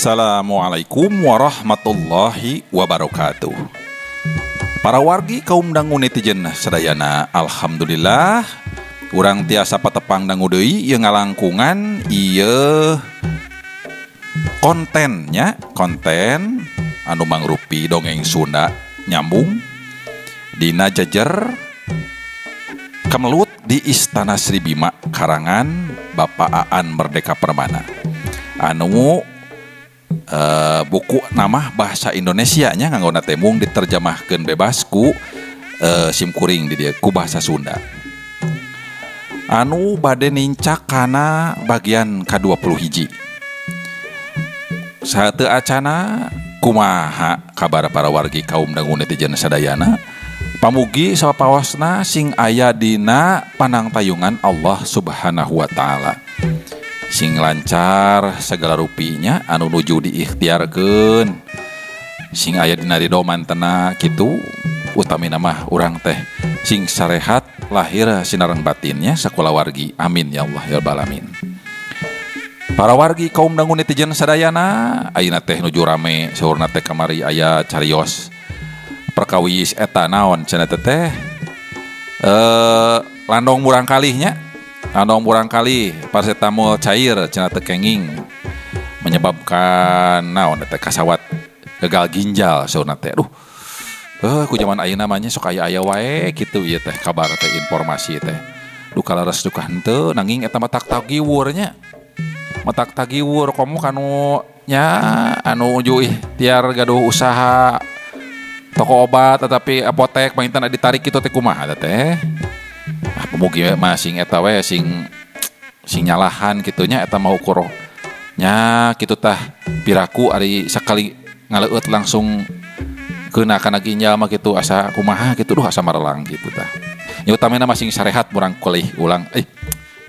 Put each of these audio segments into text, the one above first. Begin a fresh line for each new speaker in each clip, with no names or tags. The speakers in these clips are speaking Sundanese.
Assalamualaikum warahmatullahi wabarakatuh. Para wargi kaum dangu netizen sadayana, alhamdulillah urang tiasa patepang dangu deui ieu ngalangkungan ieu kontennya, konten anu mangrupi dongeng Sunda nyambung dina jejer kemelut di Istana Sri Bima karangan Bapak Aan Merdeka Permana. Anu buku nama bahasa Indonesia nya nganggona teh mung diterjemahkeun bebas ku simkuring di dieu ku bahasa Sunda. Anu bade nincak kana bagian ka-20 hiji. Saateu acana kumaha kabar para wargi kaum dangu netizen sadayana? Pamugi sapawasna sing aya dina panangtayungan Allah Subhanahu wa taala. Sing lancar segala rupinya anu nuju diikhtiarkeun. Sing aya dina ridho mantena kitu utamina mah urang teh sing sarehat lahir sinareng batinnya sakulawargi. Amin ya Allah ya rabbal alamin. Para wargi kaum dangu netizen sadayana ayeuna teh nuju rame saurna teh kamari aya carios perkawis eta naon cenah teh landong murang kalihnya. Landong murang kalih paracetamol cair cenah teu kenging menyebabkan naon teh kasawat gagal ginjal saurna teh. Aduh, ku zaman ayeuna mah nya sok aya-aya wae kitu ieu teh kabar teh informasi teh. Duh kalares duka henteu nanging eta mah tak tagiwur nya. Matak tagiwur komo kanu nya anu nuju ikhtiar gaduh usaha toko obat tetapi apotek panginten ditarik kitu teh kumaha teh. Ah pemugi mah sing eta we sing sing nyalahan kitunya eta mah ukur nya kitu tah piraku ari sakali ngaleueut langsung keuna kana ginjal mah kitu asa kumaha kitu duh asa marelang kitu tah. Nya utamina mah sing sarehat murang kalih ulang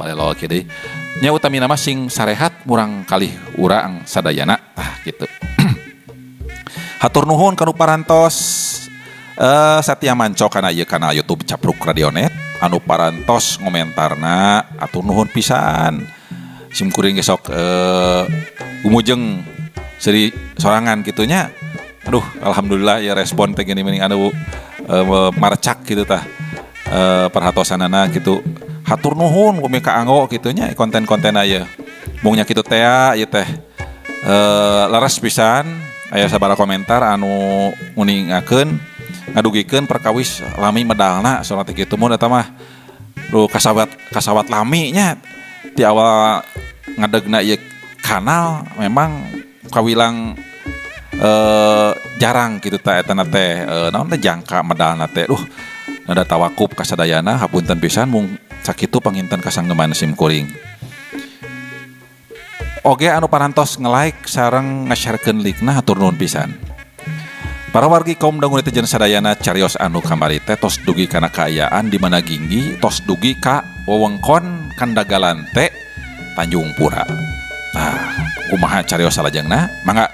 balelo kieu deui. Nya utamina mah sing sarehat murang kalih urang sadayana tah kitu. Hatur nuhun kanu parantos satia manco kana ieu kanal YouTube Capruk Radionet anu parantos ngomentarna atur nuhun pisan. Sim kuring ge sok gumujeng seuri sorangan kitunya. Aduh alhamdulillah ya respon teh gini mending anu marcak kitu tah perhatosanana kitu. Hatur nuhun bumi kaanggo kitunya konten-konten aya. Mungnya kitu teh ieu teh leres pisan aya sabaraha komentar anu nguningakeun ngadugikeun perkawis lami medalna saurna teh kitu mun eta mah duh kasawat lami nya ti awal ngadegna ieu kanal memang kawilang jarang kitu tah eta na teh naon teh jangka medalna teh duh nada tawakup kasadayana hapunten pisan mung sakitu panginten kasanggeman sim kuring. Oge anu parantos nge-like sareng nge-sharekeun linkna hatur nuhun pisan. Para wargi kaum dangu netizen sadayana carios anu kamari teh tos dugi kana kaayaan di mana ginggi tos dugi ka wewengkon Kandagalan teh Tanjung Pura. Nah, kumaha carios salajengna? Mangga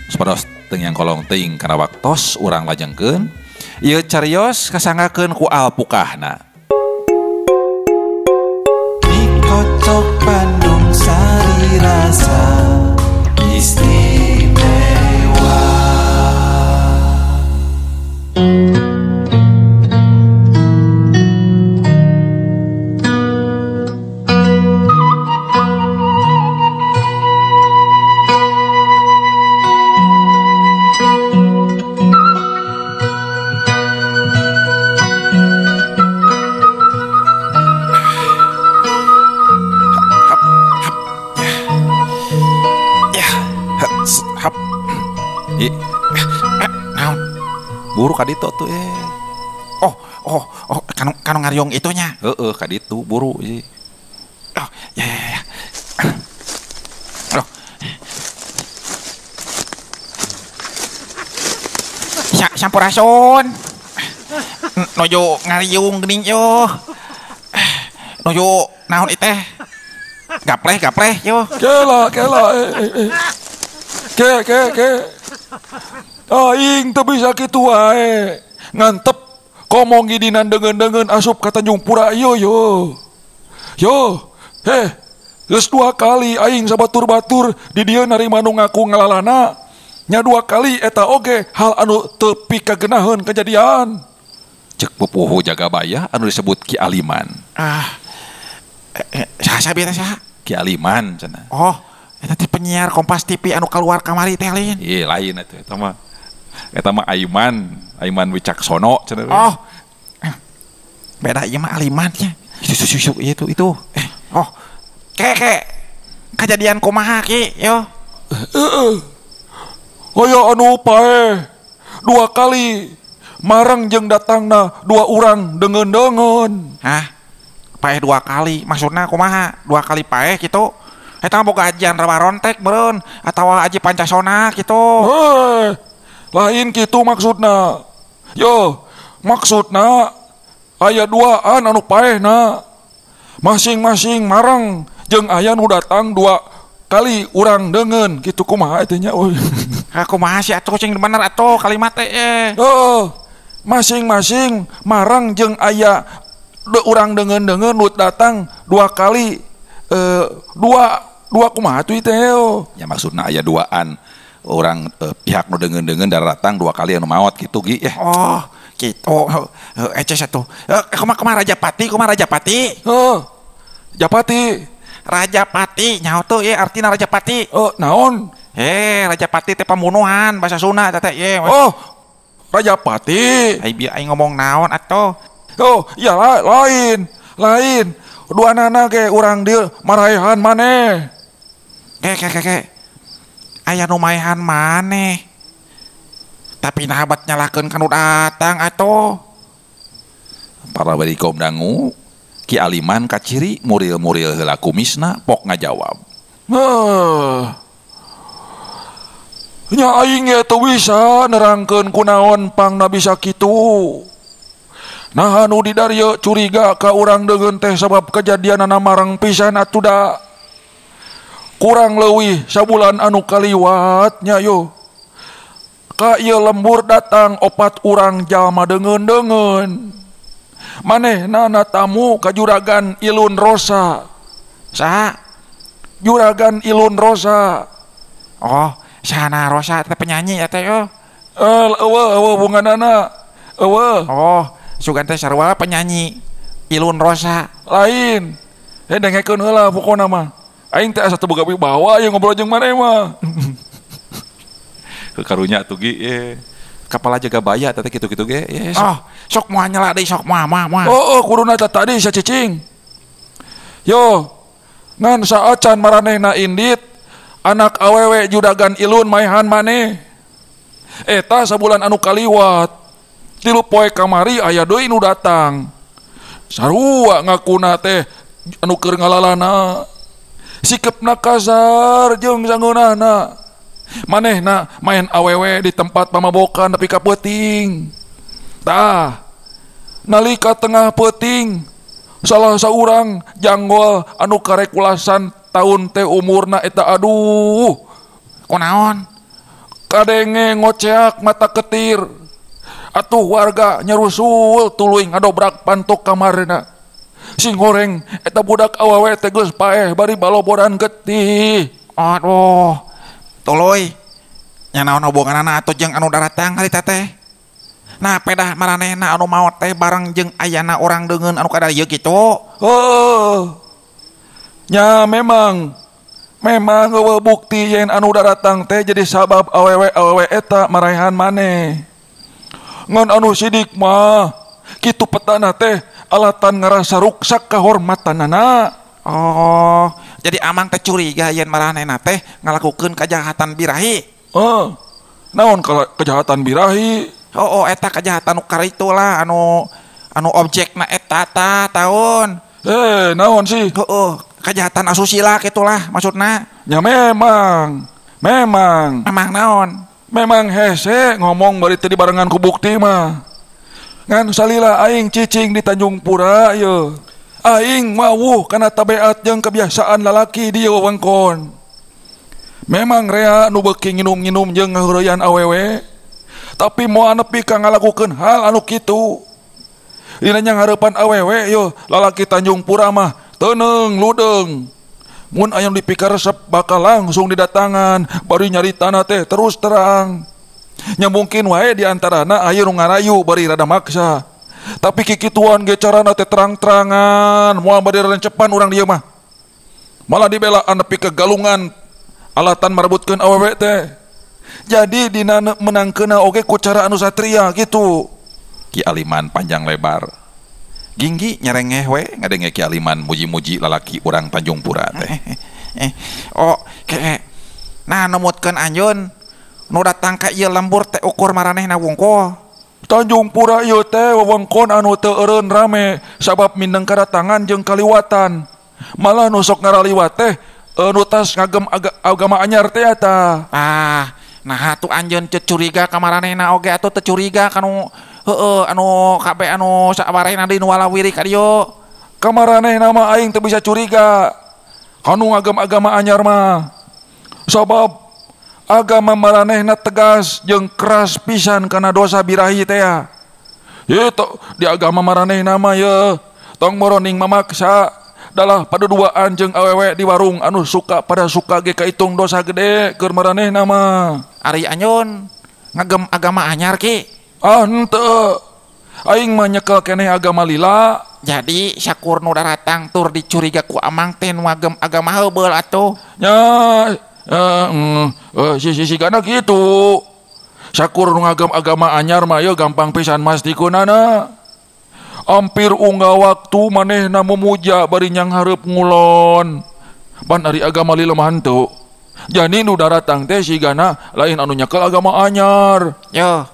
supados teu nyangkolong teuing kana waktos urang lajengkeun. Ieu carios kasanggakeun ku alpukahna.
Dikocok Bandung sari rasa istimewa.
Buru kaditu tuh Oh kanu ngariung itunya. Heeh kaditu buru. Oh ya ya ya. Oh. Sampurasun. Nuju ngariung geuning yo. Nuju naon iteh? Gapleh yo.
Kela ke. Aing teu bisa kitu wae. Ngantep komo ngidinan deungeun-deungeun asup ka Tanjung Pura ieu yo. Yo, heh, Geus 2 kali aing sabatur-batur di dieu narima nu ngaku ngalalana. Nya 2 kali eta oge hal anu teu pikagenaheun kejadian.
Cek pupuhu Jagabaya anu disebut Ki Aliman.
Ah. Saha bieu teh saha?
Ki Aliman cenah.
Oh, eta teh penyiar Kompas TV anu kaluar kamari teh lain.
Ih, lain atuh eta mah. Eta mah Aiman, Aiman Wicaksono cenah.
Oh. Beda ieu mah Aliman nya. Itu. Oh. Keke. Kejadian kumaha Ki yo?
Heeh. Hoyo anu paeh 2 kali marang jeung datangna 2 urang deungeun-deungeun.
Hah? Paeh 2 kali maksudna kumaha? 2 kali paeh kitu? Eta mah boga ajian rawarontek meureun atawa aji Pancasona kitu.
Heh. Lain kitu maksudna. Yo, maksudna aya 2an anu paehna. Masing-masing marang jeung aya nu datang 2 kali urang deungeun kitu kumaha teh nya euy.
Ha kumaha sih atuh cing bener atuh kalimat teh.
Heeh. Masing-masing marang jeung aya urang deungeun-deungeun nu datang 2 kali dua kumaha tuh teh.
Ya maksudna aya 2an orang pihak nu deungeun-deungeun datang 2 kali anu maot kitu Gi ya.
Oh, gitu. Eces atuh. Kumaha Rajapati, kumaha Rajapati?
Heeh. Japati.
Rajapati nyaho tuh ye artina Rajapati.
Oh, naon?
Rajapati teh pembunuhan bahasa Sunda teh ye.
Oh, Rajapati.
Ai bieu aing ngomong naon atuh?
Oh, ya lain. Lain. Dua nana ge urang dieu maraehan maneh.
Ke. Aya nu maehan maneh. Tapi nah bat nyalakeun ka nu datang atuh.
Para bari kaum dangu Ki Aliman kaciri muril-muril heula kumisna pok ngajawab.
Heuh. Nya aing ge teu bisa nerangkeun kunaon pangna bisa kitu. Nah anu di darieu curiga ka urang deungeun teh sabab kejadianana marang pisan atuh da. Kurang leuwih sabulan anu kaliwat nya yo. Ka ieu lembur datang 4 urang jalma deungeun-deungeun. Manehna tamu ka Juragan Ilun Rosa.
Saha?
Juragan Ilun Rosa.
Oh, sahana Rosa teh penyanyi ya teh yo.
Eueuh bunganana. Eueuh.
Oh, sugan teh sarua penyanyi Ilun Rosa.
Lain. Dengekeun heula pokona mah. Aing teh asa teu boga wibawa ieu ngobrol jeung maneh mah.
Karunya atuh Gi ye. Kapala Jagabaya teh kitu-kitu ge.
Oh, sok moal nyela deui sok moal moal.
Oh, kuduna teh tadi sia cicing. Yo, ngan saacan maranehna indit anak awewe Juragan Ilun maehan maneh. Eta sabulan anu kaliwat. 3 poe kamari aya deui nu datang. Sarua ngakuna teh anu keur ngalalana. Sikepna kasar jeung sangeunahna. Manehna main awewe di tempat pamabokan nepi ka peuting. Tah, nalika tengah peuting salah saurang janggol anu karekulasan taun teh umurna eta aduh.
Kunaon?
Kadenge ngoceak mata ketir. Atuh warga nyarusul tuluy ngadobrak pantok kamarna. Sing goreng eta budak awewe teh geus paeh bari baloboran getih.
Aduh. Tuluy nya naon hubunganana atuh jeung anu daratang harita teh. Nah pedah maranehna anu maot teh bareng jeung ayana urang deungeun anu kada ieu kitu.
Heuh. Nya memang eueuh bukti yen anu daratang teh jadi sabab awewe-awewe eta maraehan maneh. Ngan anu sidik mah kitu petana teh alatan ngarasa ruksak kahormatanana.
Oh, jadi amang teh curiga yen maranehna teh ngalakukeun kejahatan birahi.
Heeh. Naon kejahatan birahi?
Oh, eta kejahatan nu karitu lah anu objekna eta ta taun.
Naon sih?
Heeh, kejahatan asusila kitulah maksudna.
Ya memang. Memang
naon?
Memang hese ngomong bari teu dibarengan ku bukti mah. Ngan salila aing cicing di Tanjung Pura ye. Aing mawuh kana tabeat jeung kebiasaan lalaki di wewengkon. Memang rea nu beuki nginum-nginum jeung ngaheureyan awewe. Tapi moal nepi ka ngalakukeun hal anu kitu. Dina nyanghareupan awewe yo lalaki Tanjung Pura mah teuneung ludeung. Mun aya nu dipikaresep bakal langsung didatangan bari nyaritana teh terus terang. Nya mungkin wae di antarana aya nu ngarayu bari rada maksa. Tapi kikituan ge carana teh terang-terangan, moal bari rencepan urang dieu mah. Malah dibelaan nepi ke galungan alatan marebutkeun awewe teh. Jadi dina menangkeuna oge ku cara anu satria gitu.
Ki Aliman panjang lebar. Ginggi nyerengeh we ngadenge Ki Aliman muji-muji lalaki urang Tanjung Pura teh.
Oh, ke. Nah numutkeun anjeun nu datang ka ieu lembur teh ukur maranehna wungkul.
Tanjung Pura ieu teh wewengkon anu teu eureun rame sabab mindeng kadatangan jeung kaliwatan. Malah nu sok ngaraliwat teh nu tas ngagem agama anyar teh eta.
Ah, nah atuh anjeun teu curiga ka maranehna oge atuh teu curiga kanu heueuh anu kabeh anu sawarehna deui nu walawiri ka dieu.
Ka maranehna mah aing teu bisa curiga kanu ngagem agama anyar mah. Sabab agama maranehna tegas jeung keras pisan kana dosa birahi teh ya. Ye di agama maranehna mah ye tong moroning mamaksa dalah paduduaan jeung awewe di warung anu suka pada suka ge kaitung dosa gede keur maranehna mah.
Ari anjeun ngagem agama anyar ki?
Ah henteu. Aing mah nyekel keneh agama lila.
Jadi sakur nu daratang tur dicuriga ku amang teh nu ngagem agama heubeul atuh.
Nya si gana gitu. Sakur nu ngagem agama anyar mah ye gampang pisan mastikunana. Hampir unggal waktu manehna memuja bari nyanghareup ngulon. Pan ari agama lila mah henteu. Jadi nu daratang teh sigana lain anu nyekel agama anyar.
Yo.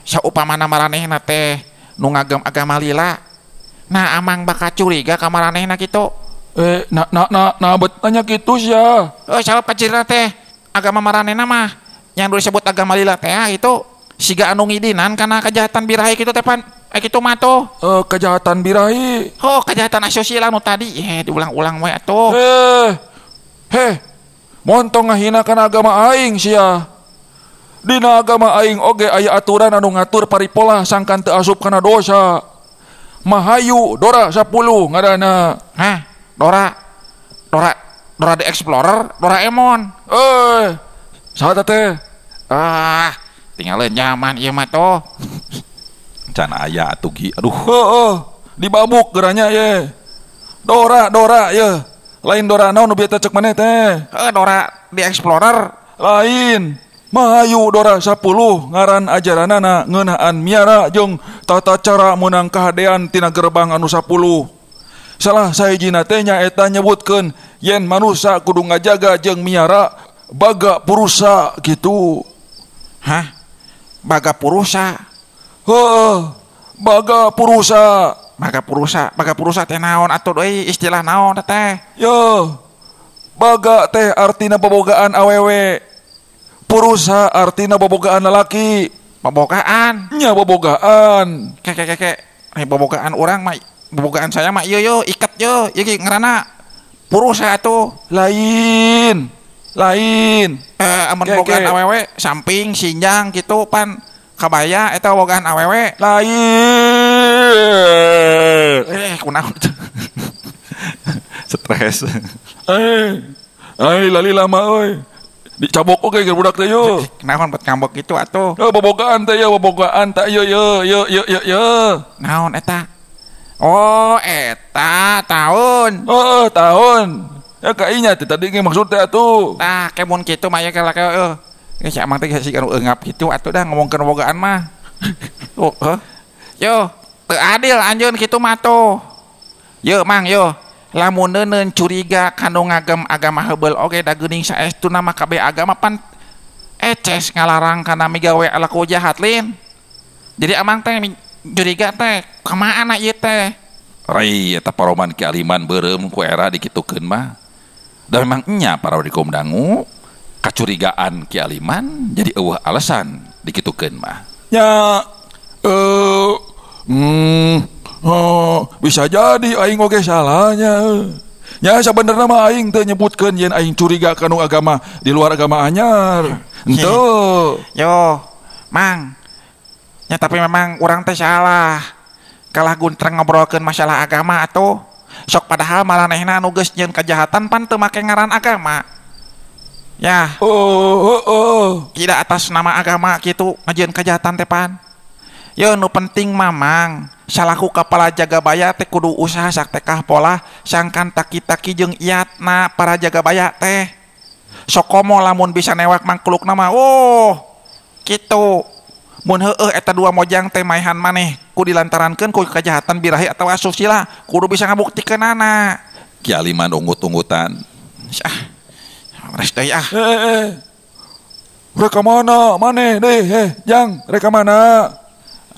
Saupamana maranehna teh nu ngagem agama lila. Nah amang bakal curiga ka maranehna kitu.
Nah bet nanya kitu sia.
Sabab kacirna teh agama maranehna mah yang disebut agama lila teh itu siga anu ngidinan kana kejahatan birahi kitu teh pan. Kitu mah tuh.
Kejahatan birahi.
Oh, kejahatan asusila nu tadi. Diulang-ulang we atuh.
Montong ngahina kana agama aing sia. Dina agama aing oge aya aturan anu ngatur paripolah sangkan teu asup kana dosa. Mahayu Dora 10 ngaranna.
Hah? Dora Dora the Explorer, Doraemon.
Saha teh?
Ah, tinggalin nyaman ieu mah tuh.
Can aya atuh Gi. Aduh.
Heeh, dibabuk geranya ye. Dora ye. Lain Dora naon nu bieu teh cek maneh teh?
Heeh, Dora the Explorer.
Lain. Mahayu Dora 10 ngaran ajaranana ngeunaan miara jeung tata cara meunang kahadean tina gerbang anu 10. Salah sahijina teh nyaeta nyebutkeun yen manusa kudu ngajaga jeung miara baga purusa gitu.
Hah? Baga purusa?
Heeh, baga purusa.
Baga purusa, baga purusa teh naon atuh deui istilah naon teh?
Yo. Baga teh artina bobogaan awewe. Purusa artina bobogaan lalaki.
Bobogaan?
Nya bobogaan.
Keke. Bobogaan urang mah, bobogaan saya mah ieu yo iket yo, ieu ge ngaranna purusa atuh.
Lain.
Amun bobogaan awewe samping sinjang gitu pan kabaya eta bobogaan awewe.
Lain.
Kunaon tuh?
Stres.
Lali lama euy. Dicabok oge keur budak teh yo.
Naon bet ngambek kitu atuh?
Bobogaan teh yo, bobogaan teh yo yo yo yo yo.
Naon eta? Oh, eta tahun.
Oh, tahun. Ya kainya teh tadi ge maksud teh atuh.
Tah, kemun kitu mah ya kala heuh. Geus amang teh geus anu eungap kitu atuh dah ngomongkeun bobogaan mah. Oh, heuh. Yo, teu adil anjeun kitu mah tuh. Yo, Mang, yo. Lamun neuneun curiga kanu ngagem agama heubeul oge da geuning saestuna mah kabeh agama pan eces ngalarang kana migawe alaku jahat lin. Jadi amang teh curiga teh kumaha ieu teh?
Rai eta paroman Ki Aliman beureum ku era dikitukeun mah. Da memang nya para wadikum dangu kacurigaan Ki Aliman jadi eueuh alasan dikitukeun mah.
Nya oh, bisa jadi aing oge salahnya. Nya sabenerna mah aing teu nyebutkeun yen aing curiga kanu agama di luar agama anyar. Henteu.
Yo, Mang. Nya tapi memang urang teh salah. Kalah guntreng ngobrolkeun masalah agama atuh. Sok padahal maranehna anu geus nyieun kejahatan pan teu make ngaran agama. Ya.
Oh.
Tidak atas nama agama kitu ngajieun kejahatan teh pan. Ye nu penting mamang salaku kepala jagabaya teh kudu usaha saktekah pola sangkan taki-taki jeung iatna para jagabaya teh. Sokomo lamun bisa newak mangkulukna mah oh kitu. Mun heueuh eta dua mojang teh maehan maneh ku dilantarankeun ku kejahatan birahi atawa asusila kudu bisa ngabuktikeunana.
Ki Aliman unggut-unggutan.
Ah. Res deui ah.
Rek ka mana maneh deui jang rek ka mana?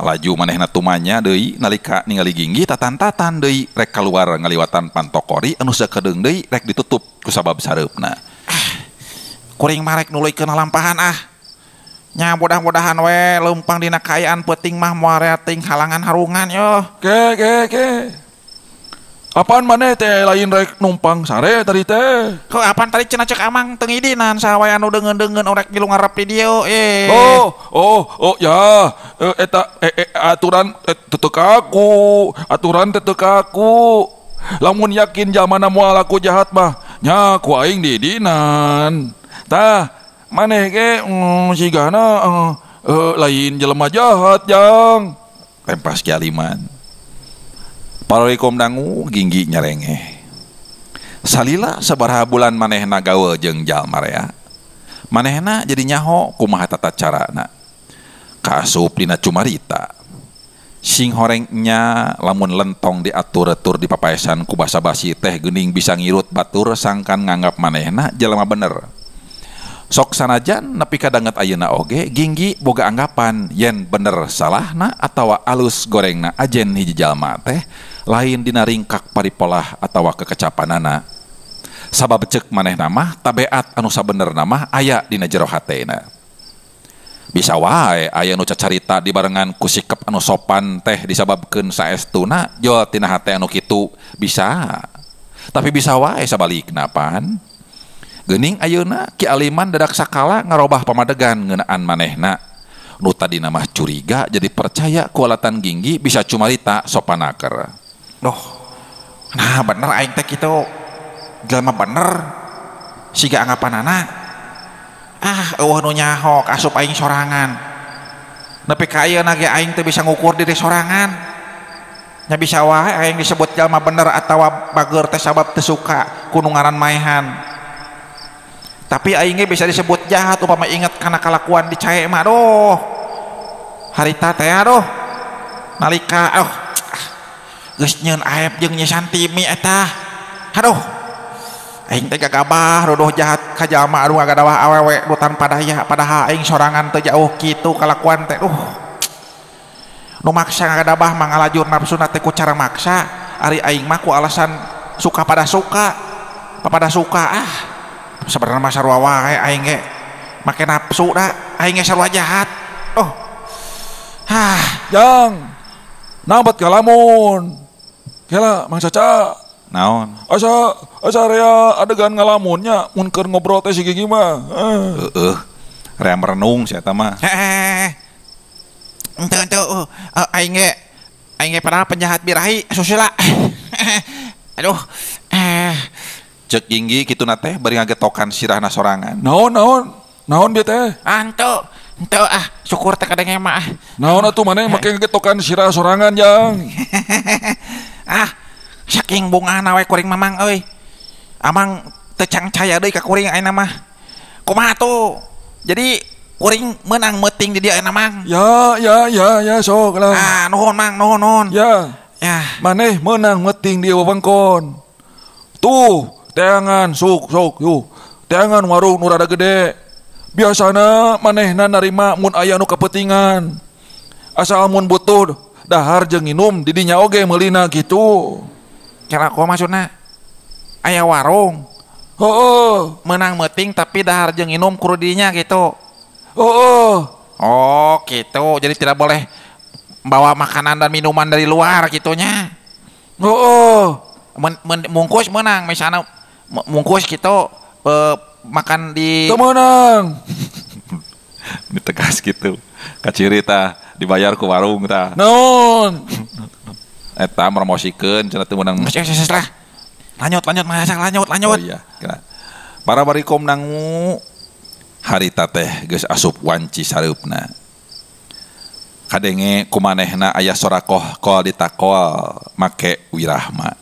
Laju manehna tumanya deui nalika ningali Ginggi tatan-tatan deui rek kaluar ngaliwatan pantokori anu sakedeung deui rek ditutup ku sabab sareupna.
Kuring mah rek nuluykeun lampahan ah. Nya mudah-mudahan we leumpang dina kaayaan peuting mah moal ting halangan harungan yo.
Ke. Apaan maneh teh lain rek numpang sare tadi teh?
Kok apaan tadi cenah cek amang teu ngidinan saha wae anu deungeun-deungeun orek ngilu ngarep di dieu eh.
Oh ya, eta aturan teu kaku, aturan teu kaku. Lamun yakin jalmana moal laku jahat mah nya ku aing diidinan. Tah maneh ge sigana lain jelema jahat jang.
Tempas Ki Aliman. Parorikom dangu Ginggi nyarengeh. Salila sabaraha bulan manehna gawe jeung jalma rea. Manehna jadi nyaho kumaha tata carana. Kaasup dina cumarita. Sing horeng nya lamun lentong diatur-atur di papaesan ku basa-basi teh geuning bisa ngirut batur sangkan nganggap manehna jelema bener. Sok sanajan nepi ka danget ayeuna oge Ginggi boga anggapan yen bener salahna atawa alus gorengna ajen hiji jalma teh lain dina ringkak paripolah atawa kekecapanana. Sabab ceuk manehna mah tabeat anu sabenerna mah aya dina jero hatena. Bisa wae aya nu cacarita dibarengan ku sikep anu sopan teh disababkeun saestuna jol tina hate anu kitu bisa. Tapi bisa wae sabalikna pan. Geuning ayeuna Ki Aliman dadak sakala ngarobah pamadegan ngeunaan manehna. Nu tadina mah curiga jadi percaya ku alatan Ginggi bisa cumarita sopanaker.
Duh. Nah bener aing teh kitu. Jelema bener siga anggapanana. Ah eueuh nu nyaho asup aing sorangan. Nepi ka ayeuna ge aing teh bisa ngukur diri sorangan. Nya bisa wae aing disebut jelema bener atawa bager teh sabab teu suka ku nu ngaran maehan. Tapi aing ge bisa disebut jahat upama inget kana kalakuan di cae mah aduh. Harita teh aduh. Nalika oh geus nyeun aep jeung Nyi Santimi eta. Aduh. Aing teh gagabah rodoh jahat ka jalma anu ngagadawah awewe nu tanpa daya padahal aing sorangan teu jauh kitu kalakuan teh duh. Nu maksa ngagadabah mah ngalajur nafsuna teh ku cara maksa, ari aing mah ku alasan suka pada suka. Papada suka ah. Sebenarnya mah sarua wae aing ge make nafsu da aing ge sarua jahat. Oh. Hah,
jang. Nabat kalamun. Kela Mang Caca.
Naon?
Asa rea adegan ngalamunnya mun keur ngobrol teh si Gigi mah.
Heeh. Rea merenung si eta mah.
Heeh. Henteu aing ge padahal penjahat birahi susila. Aduh.
Cek Ginggi kituna teh bari ngagetokan sirahna sorangan.
Naon dia teh?
Ah henteu ah syukur teh kadenge mah.
Naon atuh maneh make ngagetokan sirah sorangan jang.
Ah saking bungahna we kuring mamang euy. Amang teu cangcaya deui ka kuring ayeuna mah. Kumaha tuh? Jadi kuring meunang meuting di dieu ayeuna mang.
Ya sok lah.
Ah nuhun mang, nuhun.
Ya.
Ya.
Maneh meunang meuting di wewengkon. Tuh teangan sok yuh. Teangan warung nu rada gede. Biasana manehna narima mun aya nu kepentingan. Asal mun butuh dahar jeung nginum di dinya oge meulina kitu.
Kira kumaha maksudna? Aya warung.
Heeh,
meunang meuting tapi dahar jeung nginum kudu dinya gitu.
Heeh.
Oh, gitu. Jadi tidak boleh bawa makanan dan minuman dari luar gitunya.
Heeh.
Mungkus menang misalnya mungkus gitu makan di
teu meunang.
Ditegas gitu. Kaciri tah dibayar ku warung tah.
Naon?
Eta promosikeun cenah teu meunang.
Geus lah. Lanjut lanjut Mang Cecep lanjut lanjut.
Oh iya, kira. Para barikom dangu harita teh geus asup wanci sareupna. Kadenge kumanehna aya sora kohkol ditakol make wirahma.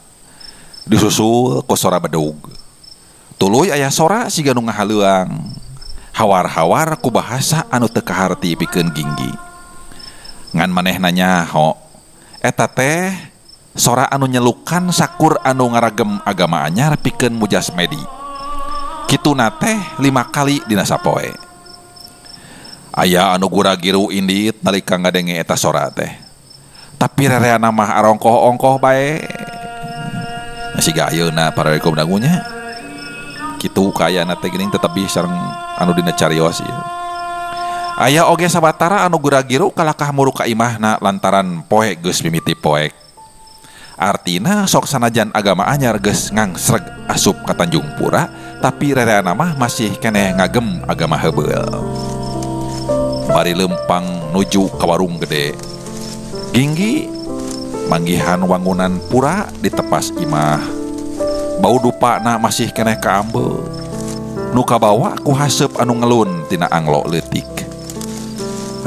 Disusul ku sora bedug. Tuluy aya sora siga nu ngahaleuang. Hawar-hawar ku bahasa anu teu kaharti pikeun Ginggi. Ngan manehna nyaho eta teh sora anu nyelukan sakur anu ngaragem agama anyar pikeun mujasmedi. Kituna teh 5 kali dina sapoe. Aya anu gura-giru indit nalika ngadenge eta sora teh. Tapi rereana mah arongkoh-ongkoh bae. Siga ayeuna para rekom dangunya. Kitu kaayana teh geuning tetapi sareng anu dina carios ieu. Aya oge sabatara anu gura-giru kalakah muruk ka imahna lantaran poe geus mimiti poek. Artina sok sanajan agama anyar geus ngangsreg asup ka Tanjung Pura, tapi rereana mah masih keneh ngagem agama heubeul. Bari lempang nuju ka warung gede. Ginggi manggihan wangunan pura di tepas imah. Bau dupana masih keneh kaambe. Nu kabawa ku haseup anu ngelun tina anglo leutik.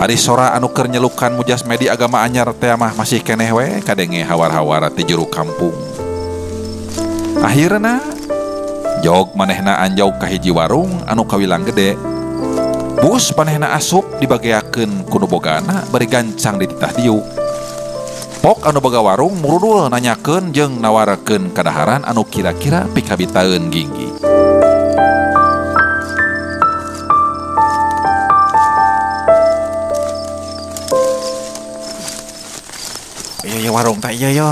Ari sora anu keur nyelukan mujasmedi agama anyar teh mah masih keneh we kadenge hawar-hawar ti juru kampung. Akhirna jog manehna anjog ka hiji warung anu kawilang gede. Bus manehna asup dibageakeun ku nu bogana bari gancang dititah diuk. Pok anu boga warung murudul nanyakeun jeung nawarkeun kadaharan anu kira-kira pikabitaeun Ginggi.
Iya warung teh iya yo.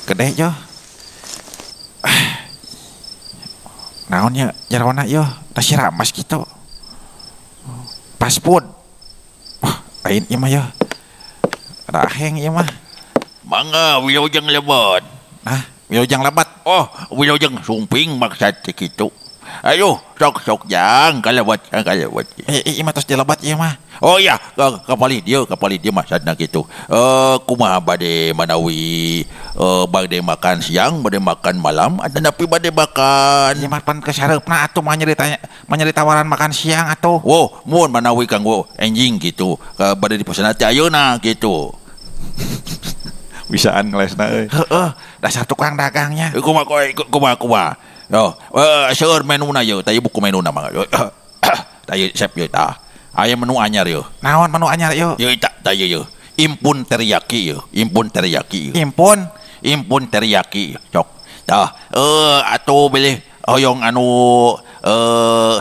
Gede yo. Naon nya jarona yo, tas ramas kitu. Fast food. Wah, lain ieu mah yo. Raheng ieu mah.
Mangga wilujeng lebet.
Nah, wilujeng lebet.
Oh, wilujeng sumping maksad teh kitu. Ayo, sok-sok jang kalebet, kalebet.
Ieu mah tos dilebat ieu mah.
Oh iya, kapalih dia maksudna kitu. Kumaha bade manawi bade makan siang, bade makan malam, atanapi bade makan.
Ieu mah pan kesareupna atuh mah nyeri tawaran makan siang atuh.
Wow, mun manawi kanggo enjing gitu. Bade dipesan teh ayeuna gitu.
Bisaan ngelesna euy.
Heeh, dasar tukang dagangnya.
Kumaha kumaha kumaha. Yo, seueur menuna yeuh, tah ieu buku menuna mah. Tah ieu sep yeuh tah. Aya menu anyar yeuh.
Naon menu anyar yeuh?
Yeuh tah ieu yeuh. Impun teriyaki yeuh, impun teriyaki yeuh.
Impun,
impun teriyaki. Cok. Tah, atuh bilih hoyong anu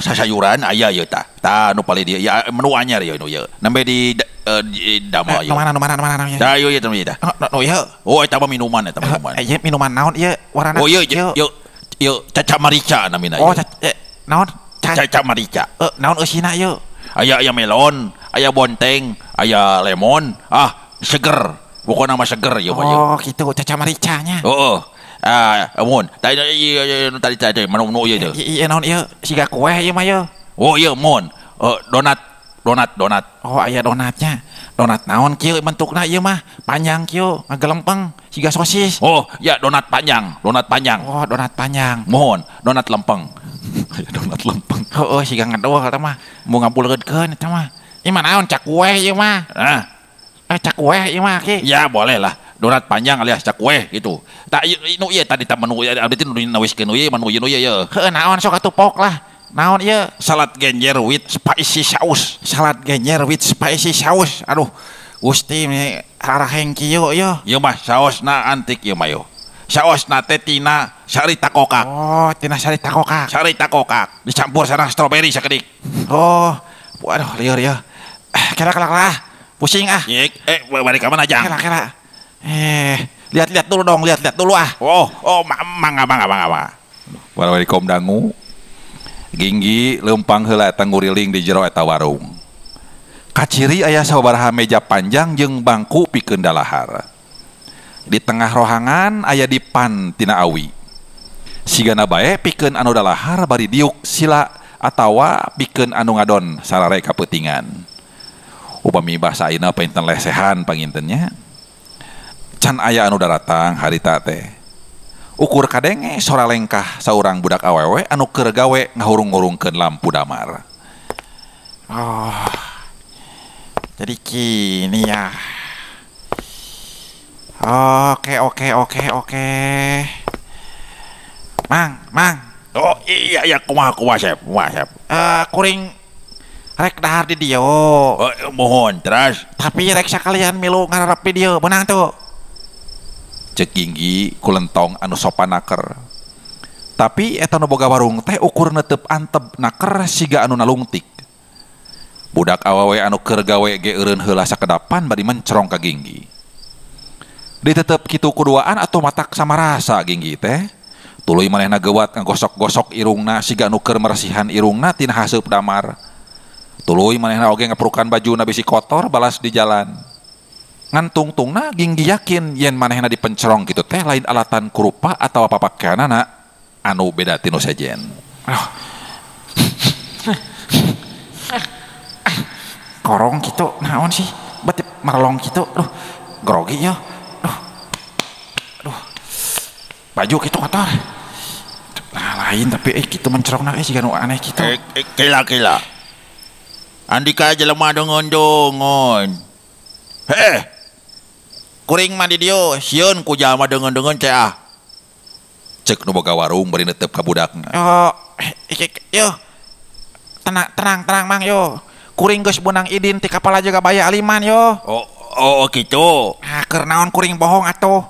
sasayuran aya yeuh tah. Tah anu palih dieu ya menu anyar yeuh nu yeuh. Nembe di damel yeuh.
Nu mana nu mana?
Tah ieu ieu tah.
Nu ieu.
Oh eta mah minuman eta minuman.
Ieu minuman naon ieu warna?
Oh ieu ieu. Ieu caca marica namina.
Oh, naon?
Caca marica.
Naon eusina ieu?
Aya aya melon, aya bonteng, aya lemon. Ah, seger. Pokona mah seger ieu mah.
Oh, kitu caca maricanya.
Heeh. Ah, mun. Tadi tadi tadi menu ieu teh.
Ieu naon ieu? Siga kue ieu mah ieu.
Oh, ieu mun. Donat, donat, donat.
Oh, aya donatnya. Donat naon kieu bentukna ieu mah? Panjang kieu, ngagelempeng siga sosis.
Oh, ya donat panjang, donat panjang.
Oh, donat panjang.
Mohon, donat lempeng.
Donat lempeng.
Heeh, siga ngedoh eta mah. Mau ngabuleudkeun eta mah. Ieu mah naon cakwe ieu mah?
Hah?
Cakwe ieu mah ki.
Ya, boleh lah. Donat panjang alias cakwe gitu. Tak nu ieu tadi tah menu abdi teh nu nawiskeun ieu menu ieu nu ieu ye.
Heuh, naon sok atuh pok lah. Naon ieu?
Salad genjer with spicy sauce.
Salad genjer with spicy sauce. Aduh, Gusti araheng kieu ieu.
Ieu mah saosna antik ieu mah yo. Saosna teh tina sari takokak.
Oh, tina sari takokak.
Sari takokak dicampur sareng stroberi sakedik.
Oh, waduh lieur ieu. Kela kela kela. Pusing ah.
Balik ka mana jang?
Kela kela. Lihat-lihat dulu dong, lihat-lihat dulu ah.
Oh, mangga mangga mangga mangga.
Waalaikum dangu. Ginggi leumpang heula eta nguriling di jero eta warung. Kaciri aya sababaraha meja panjang jeung bangku pikeun dalahar. Di tengah rohangan aya dipan tina awi. Sigana bae pikeun anu dalahar bari diuk sila atawa pikeun anu ngadon sarare kapeutingan. Upami bahasa ayeuna panginten lesehan pangintennya. Can aya anu daratang harita teh. Ukur kadenge sora lengkah saurang budak awewe anu keur gawe ngahurung-hurungkeun lampu damar.
Oh, jadi gini ya. Oke. Mang.
Oh iya kumaha sep, kumaha sep.
Kuring rek dahar di dieu.
Oh, mohon terus.
Tapi rek sakalian milu ngararap di dieu, meunang tuh.
Cek Ginggi kulentong anu sopan naker. Tapi eta nu boga warung teh ukur netep antep naker siga anu nalungtik. Budak awewe anu keur gawe ge eureun heula sakedapan bari mencerong ka Ginggi. Ditetep kitu kuduaan atau matak samarasa Ginggi teh. Tuluy manehna geuwat ngagosok-gosok irungna siga anu keur meresihan irungna tina haseup damar. Tuluy manehna oge ngaprukan bajuna bisi kotor balas di jalan. Ngan tungtungna Ginggi yakin yen manehna dipencerong kitu teh lain alatan kurupa atawa papakeanana anu beda tinu sejen.
Korong kitu naon sih? Betip merlong kitu. Duh, grogi ya. Duh. Baju kitu kotor. Nah, lain tapi kitu mencerongna siga nu aneh kitu.
Kela. Andika jelema deungeun-deungeun. Heh. Kuring mah di dieu sieun ku jalma deungeun-deungeun teh ah.
Cek nu boga warung bari netep ka budakna.
Oh, yo. Tenang Mang yo. Kuring geus beunang idin ti kapala jaga baya aliman yo.
Oh kitu.
Ah, keur naon kuring bohong atuh.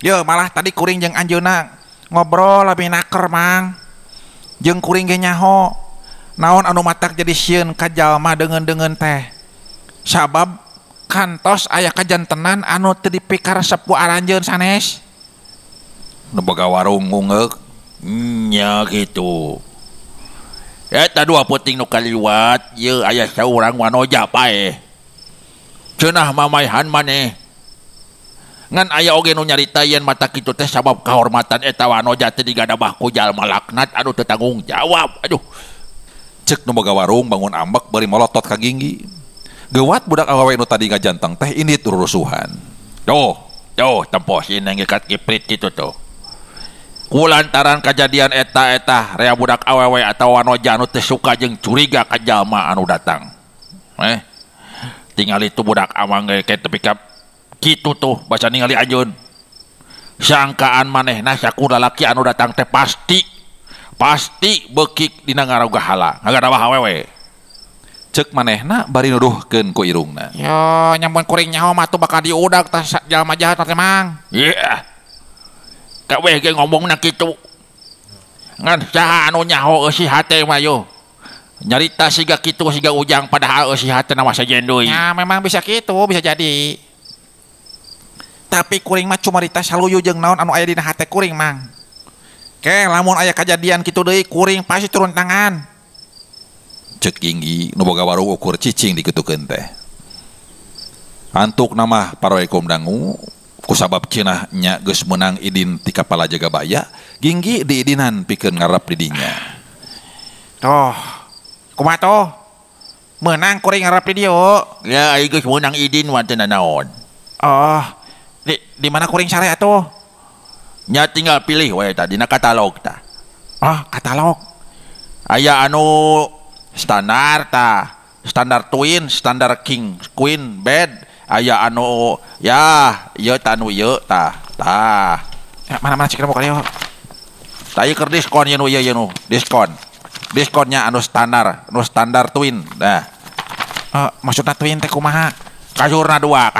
Yo, malah tadi kuring jeung anjeunna ngobrol lebih naker Mang. Jeung kuring ge nyaho. Naon anu matak jadi sieun ka jalma deungeun-deungeun teh. Sabab kantos aya kajantenan anu teu dipikaresep ku aranjeun sanes.
Nu boga warung ngungeuk
nya kitu. Eta dua peuting nu kaliwat ieu aya saurang wanoja paeh. Cenah mamaihan maneh. Ngan aya oge nu nyarita yen mata kitu teh sabab kahormatan eta wanoja teh digadabah ku jalma laknat anu teu tanggung jawab. Aduh.
Cek nu boga warung bangun ambek bari molotot ka Ginggi. Geuwat budak awewe nu tadi ngajanteng teh indit rurusuhan.
Tuh, tempo si neng ikat kiprit kitu tuh. Kulantaran kejadian eta-eta rea budak awewe atau wanoja anu teu suka jeung curiga ka jalma anu datang. Tingali tu budak amang ge tepi ka kitu tuh baca ningali anjeun. Sangkaan manehna sakur lalaki anu datang teh pasti beukik dina ngarogahala, ngagadabah awewe.
Cek manehna bari nuduhkeun ku irungna.
Yo, nyamun kuring nyaho mah tuh bakal diudag tah jalma jahat teh Mang.
Iya. Kabeh ge ngomongna kitu. Ngan saha anu nyaho eusi hate mah yo. Nyarita siga kitu siga ujang padahal eusi hatena mah sejen deui.
Ya memang bisa kitu, bisa jadi. Tapi kuring mah cumarita saluyu jeung naon anu aya dina hate kuring Mang. Ke lamun aya kajadian kitu deui kuring pasti turun tangan.
Cek Ginggi nu boga warung ukur cicing dikitukeun teh. Antuk nama paroekom dangu kusabab cenah nya geus meunang idin ti kapala jaga baya, Ginggi diidinan pikeun ngarep di dinya.
Tuh, kumaha tuh? Meunang kuring ngarep di dieu.
Ya ai geus meunang idin mah teu nanaon.
Oh, di mana kuring sare atuh?
Nya tinggal pilih we tah dina katalog tah.
Oh, katalog.
Aya anu standar tah, standar twin, standar king, queen bed, aya anu ya ieu tanu ieu tah. Tah.
Ya, mana-mana cik muka ieu.
Tah ieu keur diskon ieu nu ieu nu, diskon. Diskonnya anu standar twin. Nah.
Maksudna twin teh kumaha?
Kasurna dua.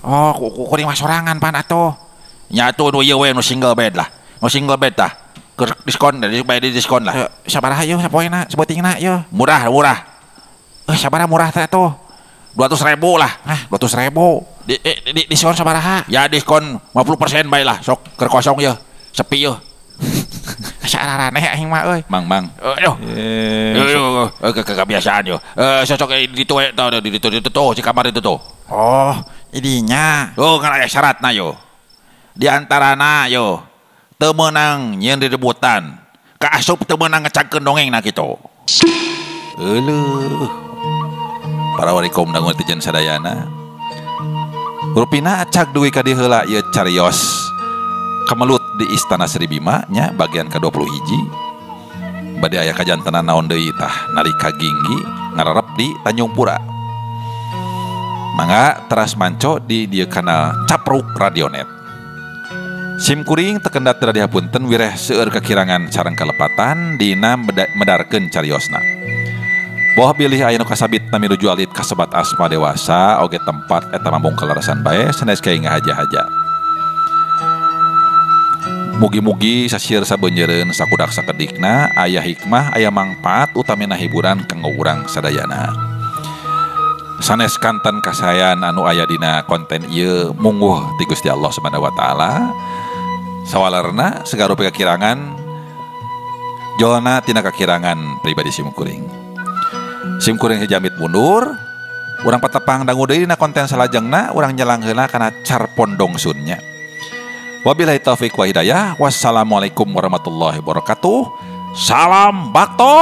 Oh, kuring mah sorangan pan atuh.
Nya atuh nu ieu we nu single bed lah. Nu single bed tah. Keur diskon, dari diskon lah.
Sabaraha ieu sapoena, saeutingna ieu?
Murah.
Sabaraha murah teh atuh?
200.000 lah.
Hah, 200.000. Di diskon sabaraha?
Ya diskon 50% bae lah, sok keur kosong ieu. Sepi ieu.
Saraneh aing mah euy.
Mang.
Kebiasaan yo. Sosok di ditu we tah di ditu tuh si kamar itu tuh.
Oh, idinya.
Oh, kan aya syaratna yo. Di antarana yo teu meunang nyieun ributan. Kaasup teu meunang ngecagkeun dongengna kitu.
Euleuh. Para warikom dangu netizen sadayana. Rupina acak dugi ka dieu heula ieu carios. Kemelut di Istana Sri Bima nya bagian ke-20 hiji. Bade aya kajantenan naon deui tah nalika Ginggi ngararep di Tanjung Pura. Mangga teras manco di dieu kanal Capruk Radionet. Sim kuring tekendat dihapunten wireh seueur kekirangan sareng kalepatan dina medarkeun cariosna. Boh bilih aya nu kasabit nami nuju alit kasebat asma dewasa oge tempat eta mambung kalarasan bae sanes kayak ngahaja-haja. Mugi-mugi sasir sabeunjeureun sakudak sakedikna aya hikmah aya mangpaat utamina hiburan kanggo urang sadayana. Sanes kanten kasayan anu aya dina konten ieu mungguh ti Gusti Allah Subhanahu wa taala. Sawalerna sagarupi kakirangan jolna tina kakirangan pribadi simkuring. Simkuring hijamit mundur, urang patepang dangu deui dina konten salajengna, urang nyelang heula kana carpon dongsunnya. Wabillahi taufik wa hidayah. Wassalamualaikum warahmatullahi wabarakatuh. Salam bakto.